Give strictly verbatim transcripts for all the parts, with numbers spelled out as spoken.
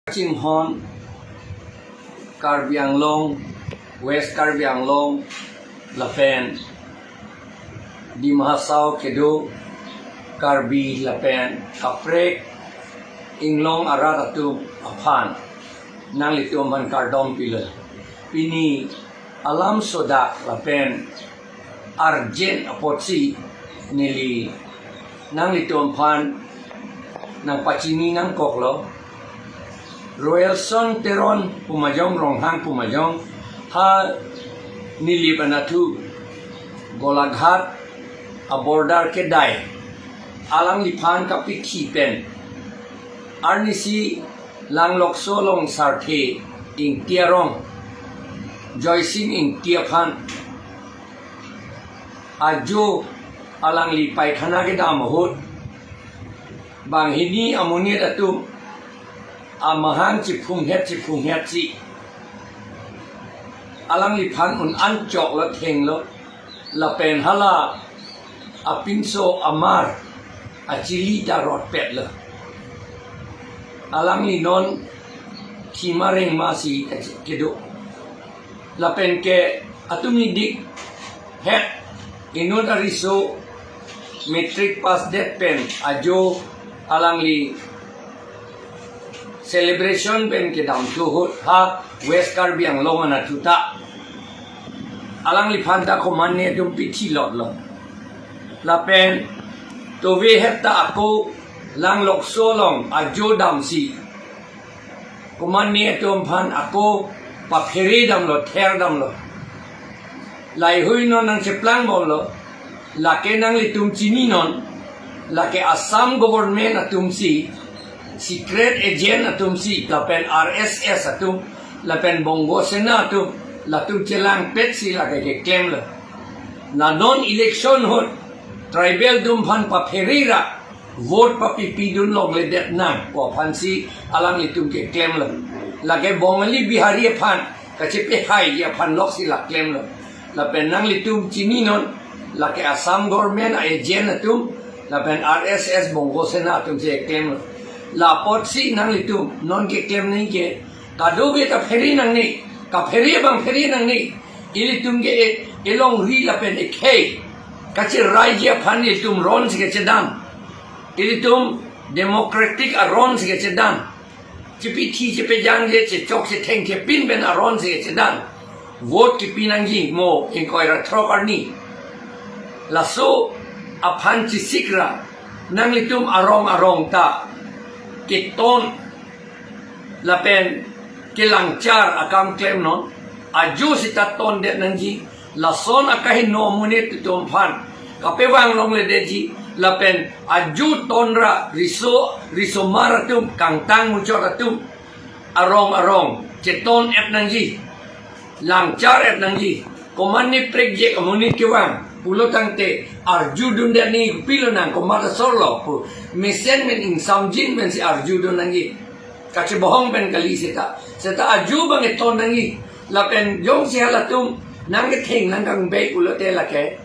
Chinghon, Karbi Anglong, West Karbi Anglong, lapen Dima Hasao kedo Karbi lapen kaprek inglong arat atum aphan nanglitum aphan kardom pilo. Pini alam sodak lapen urgent apotsi neli nanglitum aphan nangpachini nangkoklo. Royalson Teron pu ma jong, Ronghang pu ma jong, ha Nilip anatthu Golaghat a-border kedai, alangliphan kapithi pen arnisi Langlokso along Sarthe Ingti arong, Joysin Ingti aphan ajo alangli paikhana kedam ahut, banghini amonit atum amahang chiphunghet chiphunghetsi alangliphan un-an choklo, thenglo, lapen hala apinso amar achili ta rotpetlo. Alangli non thima rengmasi kedo. Lapen ke atum nidik het inut ariso matric pass det pen ajo alangli celebration pen kedamthu ahut ha West Karbi Anglong anatthu ta alangliphan ta komatne atum pithi lotlo. Lapen tovehet ta ako Langlokso along ajo damsi komatne atum aphan ako paphere damlo, ther damlo. Laheihui non nangcheplang bomlo, lake nanglitum chininon, lake Assam government atumsi, secret agent atumsi, lapen R S S atum, lapen Bongo Sena atum, latum chelangpetsi lake keklemlo. La non election ahut tribal atum aphan paphere ra vote papipidun longledet nang pu aphansi alanglitum keklemlo. Lake Bongali Bihari aphan kachepehaiji aphan loksi la klemlo. Lapen nanglitum chininon, lake Assam government a-agent atum, lapen R S S Bongo Sena atumsi keklemlo. La apotsi nanglitum non keklem nangji ke, kadokave ta phere nangne, kaphere abang phere nangne. Ilitum ke e-, elongri lapen ekhei kacheraiji aphan ilitum aronsi kachedam. Ilitum democratic aronsi kachedam. Chepithi chepejangje, chechok chethengje pin pen aronsi kachedam. Vote kepi nangji mo ingkoi ra throk arni. Laso aphan chesik ra nanglitum arong arong ta keton lapen kelangchar akam klemnon, ajo seta tondet nangji. Lason akahingno amonit atum aphan kapevang longledetji, lapen ajo ton ra riso, risomar atum, kangtang muchot atum arong arong cheton-et nangji, langchar-et nangji. Komatne prekjak amonit kevang pulo tangte arjudundet nangji, kopilo nang komat asorlo pu mesen pen ingsamjin pensi arjudun nangji. Kachebohong pen kali seta. Seta ajo abang keton nangji. Lapen jongsi halatum nangketheng nangkangbei pulote lake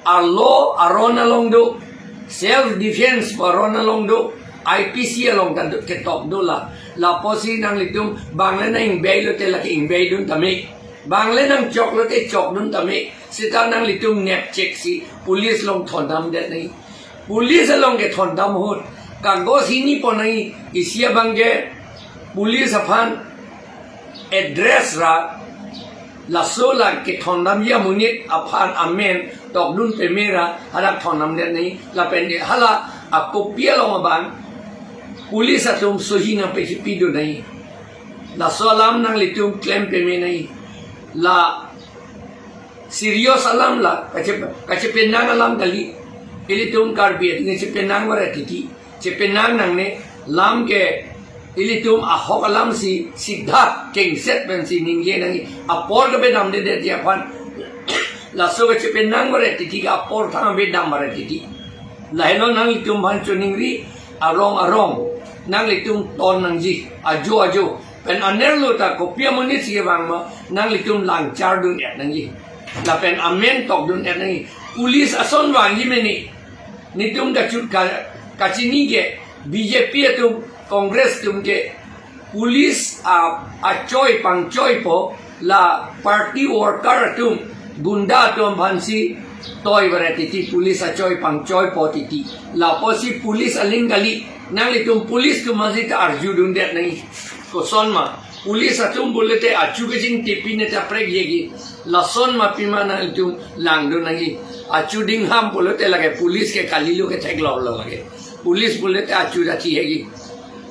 arlo aron along do, self defense pu aron along do, I P C along ta do, ketok do la. La apotsi nanglitum bang le nang-ingvei lote lake ingveidun tame, bang le nangchok lote chokdun tame. Seta nanglitum nepchek si police along thondamdet nangji. Police along kethondam ahut kagos hini pon nangji. Isi abang ke police aphan address ra, laso la kethondamji amonit aphan amen tokdun peme ra hadak thondamdet nangji. Lapen hala akopi along abang police atum sohi nangpachipidun nangji. Laso alam nanglitum klem peme nangji. La serious alam la, kache-, kachepenang alam kali. Ilitum Karbi atum kachepenang varet titi, chepenang nangne. Lam ke ilitum ahok alamsi sidha kengset pensi ningje nangji. Apor kapedamdedetji aphan. Laso kachepenang varet titi ke apor thang apedam varet titi. Lahelo nanglitum aphan choningri, arong arong nanglitum ton nangji, ajo ajo. Pen anerlo ta kopi amonit si kevang ma, nanglitum langchardun-et nangji. Lapen amen tokdun-et nangji. Police ason vangji mene. Netum kachut ka-, kachini ke B J P atum, Congress atum ke Police a achoi pangchoipo, la party worker atum, gunda atum aphansi toi varet titi, police achoi pangchoipo titi. Lapusi police aling kali, nanglitum police atum aphansi ta arjudundet nangji. Kosonma, police atum pulote achu kachingtipin ta prek yegi. Lasonma pima nanglitum langdun nangji. Achu dingham pulote lake police ke kalilo ke theklolo lake. Police pulote achu ta thihekji.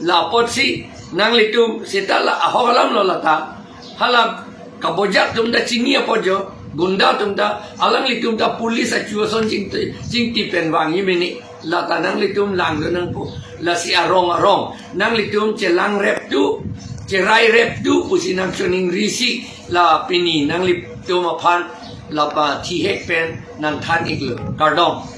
Lapusi nanglitum seta la ahok alamlo lata. Hala kabojak atum ta chini apot jo, gunda atum ta, alanglitum ta police achu ason chingti, chingti pen vangji mene. Lata nanglitum langdun nangpo. Lasi arong arong nanglitum chelang rep tu, cherai rep tu pusi nangchoningrisi, la pini nanglitum aphan la pathihek pen nangthan iklo. Kardom.